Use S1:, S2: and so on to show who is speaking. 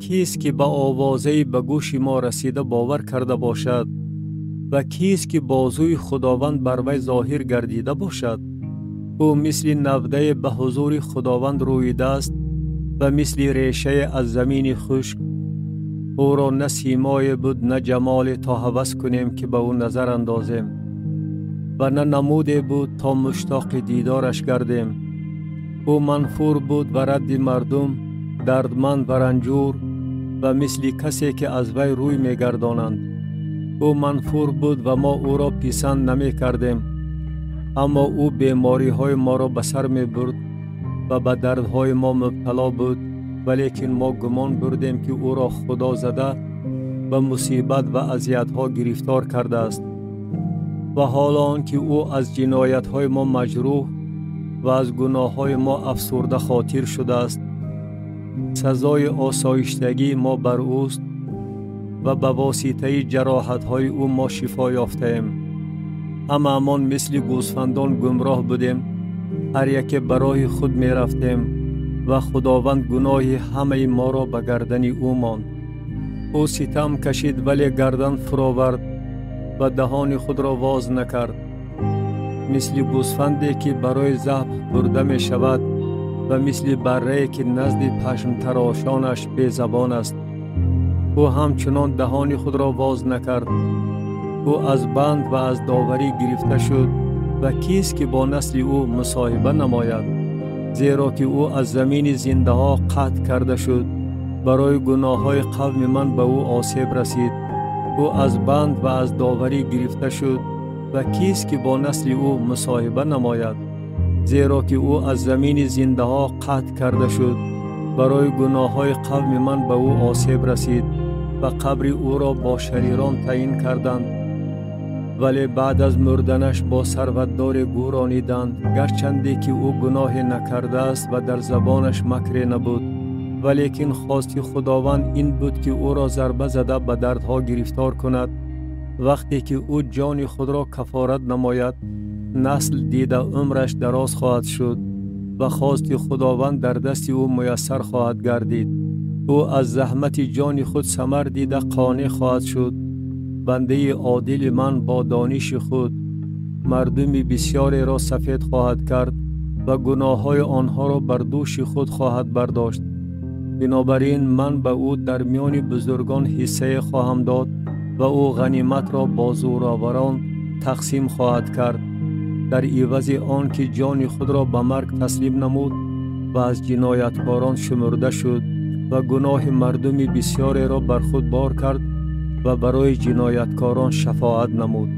S1: Кист ки ба овозаи ба гӯши мо расида бовар карда бошад ва кист ки бозуи Худованд бар вай зоҳир гардида бошад? Ӯ мисли навдае ба ҳузури Худованд рӯидааст ва мисли решае аз замини хушк. Ӯро на симое буд, на ҷамоле то ҳавас кунем ки ба ӯ назар андозем ва на намуде буд то муштоқи дидораш гардем. Ӯ манфур буд ва радди мардум, дардманд ва ранҷур ва мисли касе ки аз вай рӯй мегардонанд. Ӯ манфур буд ва мо ӯро писанд намекардем, аммо ӯ бемориҳои моро ба сар мебурд ва ба дардҳои мо мубтало буд, валекин мо гумон бурдем ки ӯро Худо зада ба мусибат ва азиятҳо гирифтор кардааст. Ва ҳоло он ки ӯ аз ҷиноятҳои мо маҷрӯҳ ва аз гуноҳҳои мо афсурда хотир шудааст, сазои осоиштагии мо бар ӯст ва ба воситаи ҷароҳатҳои ӯ мо шифо ёфтаем. Ҳамаамон мисли гӯсфандон гумроҳ будем, ҳар яке ба роҳи худ мерафтем ва Худованд гуноҳи ҳамаи моро ба гардани ӯ монд. Ӯ ситам кашид, вале гардан фуровард ва даҳони худро воз накард. Мисли гӯсфанде ки барои забҳ бурда мешавад ва мисли баррае ки назди пашмтарошонаш безабон аст, ӯ ҳамчунон даҳони худро воз накард. Ӯ аз банд ва аз доварӣ гирифта шуд ва кист ки бо насли ӯ мусоҳиба намояд? Зеро ки ӯ аз замини зиндаҳо қатъ карда шуд. Барои гуноҳҳои қавми ман ба ӯ осеб расид. Ӯ аз банд ва аз доварӣ гирифта шуд ва кист ки бо насли ӯ мусоҳиба намояд? Зеро ки ӯ аз замини зиндаҳо қатъ карда шуд. Барои гуноҳҳои қавми ман ба ӯ осеб расид ва қабри ӯро бо шарирон таъин карданд. Вале баъд аз мурданаш бо сарватдоре гӯрониданд, гарчанде ки ӯ гуноҳе накардааст ва дар забонаш макре набуд. Валекин хости Худованд ин буд ки ӯро зарба зада ба дардҳо гирифтор кунад. Вақте ки ӯ ҷони худро кафорат намояд, насл дида умраш дароз хоҳад шуд ва хости Худованд дар дасти ӯ муяссар хоҳад гардид. Ӯ аз заҳмати ҷони худ самар дида қонеъ хоҳад шуд. Бандаи одили ман бо дониши худ мардуми бисёреро сафед хоҳад кард ва гуноҳҳои онҳоро бар дӯши худ хоҳад бардошт. Бинобар ин ман ба ӯ дар миёни бузургон ҳиссае хоҳам дод ва ӯ ғаниматро бо зӯроварон тақсим хоҳад кард, дар ивази он ки ҷони худро ба марг таслим намуд ва аз ҷинояткорон шумурда шуд ва гуноҳи мардуми бисёреро бар худ бор кард ва барои ҷинояткорон шафоат намуд.